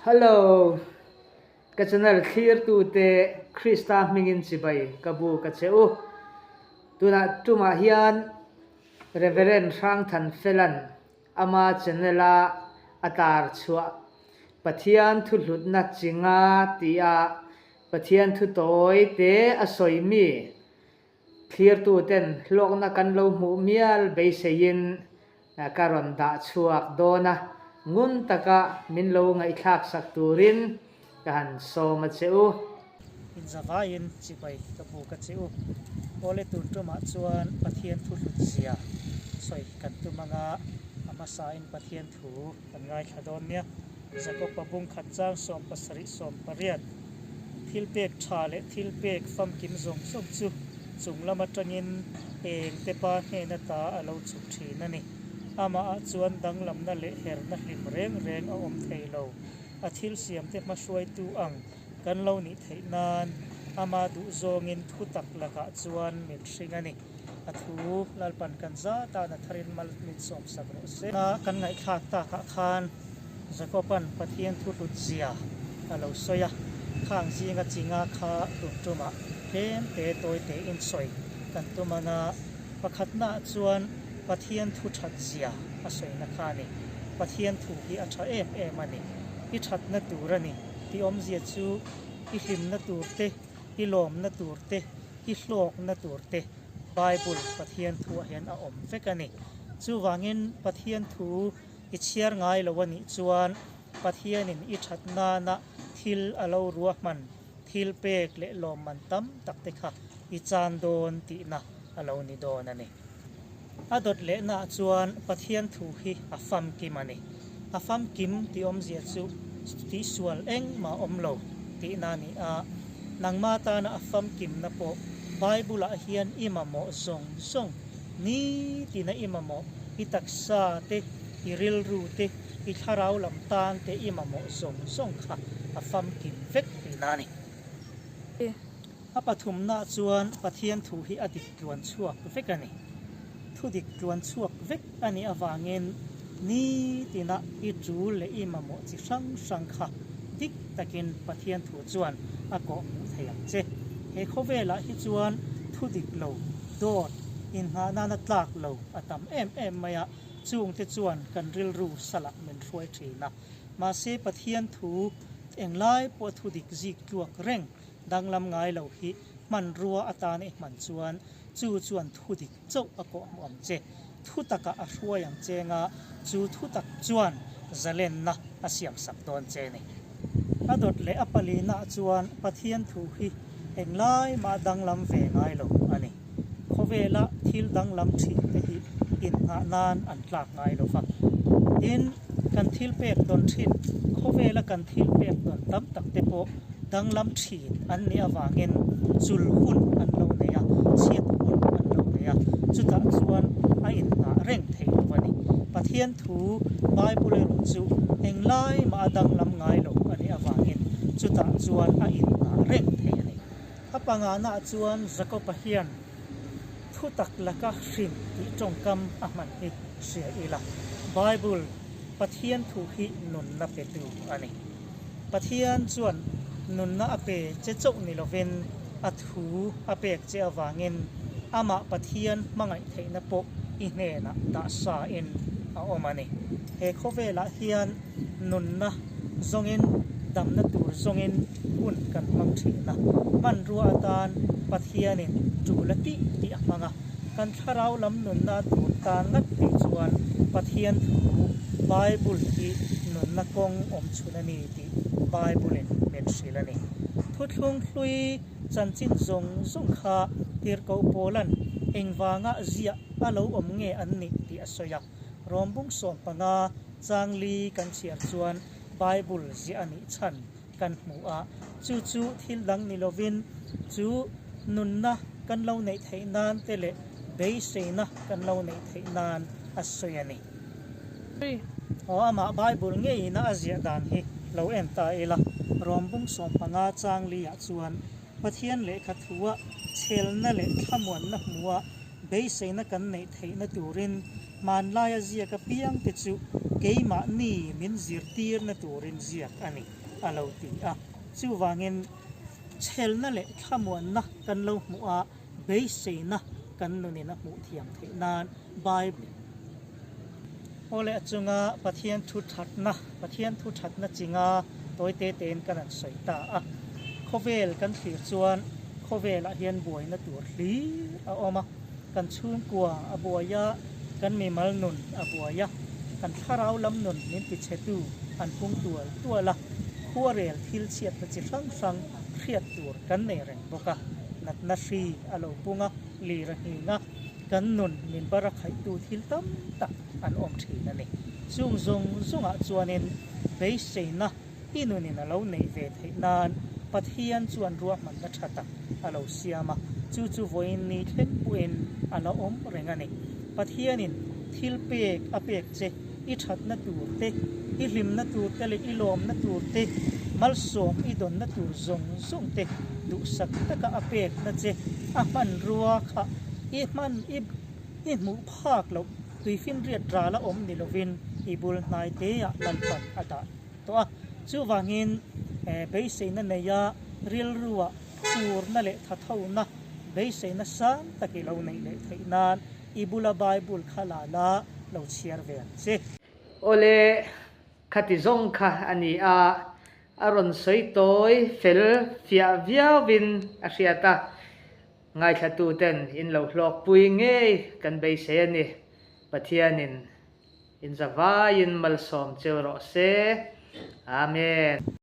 Hello! Ka channel thlirtute Krista hmingin chibai ka bu ka che u. Tunah tumah hian Reverend Hrangthan Felan ama channel a a tar chhuah Pathian thu hlutna chi nga tia Pathian thu tawi te a sawi mi Thlirtuten hlawkna kan lo hmuh mial beiseiin ka rawn dah chhuak dawn a, ngun taka min lo ngaihthlak sak turin ka han sawm a che u. Inzavaiin chibai ka buk a che u. Awle tun tumah chuan Pathian thu hlut zia sawi kan tum anga a hmasain Pathian thu Kan ngaithla dawn nia. Jakob-a bung khat chang 70 18 Thil pek tha leh thil pek famkim zawng zawng chu chung lam atangin eng te pa hnen ata a lo chhuk thin a ni. Amahah chuan danglamna leh herna hlim reng reng a awm thei lo. A thil siamte hmahruaitu ang kan lo nih theih nan ama duhzawngin thu tak lakah chuan min hring a ni. A thu Lalpan kan za tan a tharin mal min sawm sak rawh se. Kan ngaihthlak takah khan Jakoban Pathian thu hlut zia a lo sawi a, khang zinga chinga kha tun tumah tlem te tawi tein sawi kan tum anga pakhatnaah chuan Pathian thu that zia a sawina kha a ni. Pathian thu hi a tha em em a ni. I thatna tur a ni tih awmzia chu i hlimna tur te, i lawmna tur te, i hlawkna tur te Bible Pathian thuah hian a awm vek a ni. Chuvangin Pathian thu i chhiar ngai lo a nih chuan Pathianin i that nana thil a lo ruahman, thil pek leh lawmman tam tak te kha i chan dawn tihna a lo ni dawn a ni. A dawt lehnaah chuan Pathian thu hi a famkim a ni. A famkim tih awmzia chu tihsual engmah awm lo tihna a ni a. Nangma tana a famkimna pawh Bible-ah hian i mamawh zawng zawng, nitina i mamawh, i taksa te, i rilru te, i thlarau lam tan te i mamawh zawng zawng kha a famkim vek tihna a ni. A pathumnaah chuan Pathian thu hi a dik tluan chhuak vek a ni. Thu dik tluan chhuak vek a nih avangin nitina i tul leh i mamawh chi hrang hrang kha dik takin Pathian thu chuan a kawh hmuh thei ang che. He khawvelah hi chuan thu dik lo, dawt, innghah nana tlak lo a tam em em mai a, chungte chuan kan rilru salah min hruai thin a. Mahse Pathian thu englai pawh thu dik zik tluak reng Danglam ngai lo hi hmanrua atan i hman chuan chu chuan thu dik chauh a kawh hmuh ang che. Thu takah a hruai ang che nga chu thu tak chuan zalenna a siam sak dawn che ni. A dawt leh a palinaah chuan Pathian thu hi englai mah danglam ve ngai lo a ni. Khawvela thil danglam thin te hi innghah nan an tlak ngai lo va. Tin, kan thil pek dawn thin, khawvela kan thil pek dawn tam tak te pawh danglam thin an nih avangin chul hun an lo nei a, chhiat hun an lo nei a, chutah chuan a innghah reng thei lo a ni. Pathian thu Bible erawh chu englai mah a danglam ngai lo a nih avangin chutah chuan a innghah reng thei a ni. A panganaah chuan Jakob-a hian thutak laka hrin tih tawngkam a hman hi hria ila, Bible, Pathian thu hi nunna petu a ni. Pathian chuan nunna a pe che chauh ni lovin a thu a pek che avangin amah Pathian hmangaih theihna pawh i hnenah dah sain a awm a ni. He khawvelah hian nunna zawngin damna tur zawngin hun kan hmang thin a, hmanrua atan Pathianin tul a tih tih a hmang a, kan thlarau lam nunna tur tan ngat phei chuan Pathian thu Bible hi nunna kawng awm chhun a ni tih Bible-in min hrilh a ni. Thuthlung hlui chanchin zawng zawng kha Tirhkoh Paula'n engvanga ziah a lo awm nge an nih tih a sawi a. Rawmbung 15 changli kan chhiar chuan Bible ziah a nih chhan kan hmu a, chu chu thil dang ni lovin chu nunna kan lo neih theih nan te leh beiseina kan lo neih theih nan a sawi a ni. Aw amah Bible ngeiin a ziah dan hi lo en ta ila, Rawmbung 15 changli ah chuan Pathian lehkha thua chhelna leh thlamuanna hmua beiseina kan neih theihna turin hmanlaia ziak apiang te chu keimahni min zirtirna turin ziak a ni, a lo ti a. Chuvangin chhelna leh thlamuanna kan lo hmuh a, beiseina kan nunin a hmuh thiam theih nan Bible Aw leh a chunga Pathian thu thatna, Pathian thu thatna chinga tawi te tein kan han sawi ta a. Khawvel kan thlir chuan khawvelah hian buaina tur hlir a awm a, kan chhungkua a buai a, kan mimal nun a buai a, kan thlarau lam nun min tichhetu an pung tual tual a, khuarel thil chhiatna chi hrang hrang hriat tur kan nei reng bawk a, natna hri a lo pung a, lir a nghing a. Kan nun min bara khaihtu thil tam tak an awm thin a ni. Chung zawng zawngah chuanin beiseina i nunin a lo neih ve theih nan Pathian chuan ruahmanna tha tak a lo siam a, chu chu vawiin ni thleng pawhin a la awm reng a ni. Pathianin thil pek a pek che i thatna tur te, i hlimna tur te leh i lawmna tur te, malsawm i dawnna tur zawng zawng te duhsak taka a pekna che a hmanrua kha i hman i i hmuh phak loh tuifinriat ral a awm ni lovin i bul hnai teah Lalpan a dah tawh a. Chuvangin beiseina neia rilrua phurna leh thathona beiseina sang tak i lo neih leh theih nan I bula Bible kha la la lo chhiar ve ang che. Awle, khati zawng kha a ni a, a rawn sawi tawi fel fiah viauin a hriat a, ngaithlatuten in lo hlawkpui ngei kan beisei a ni. Pathianin in zavaiin malsawm cheu rawh se. Amen.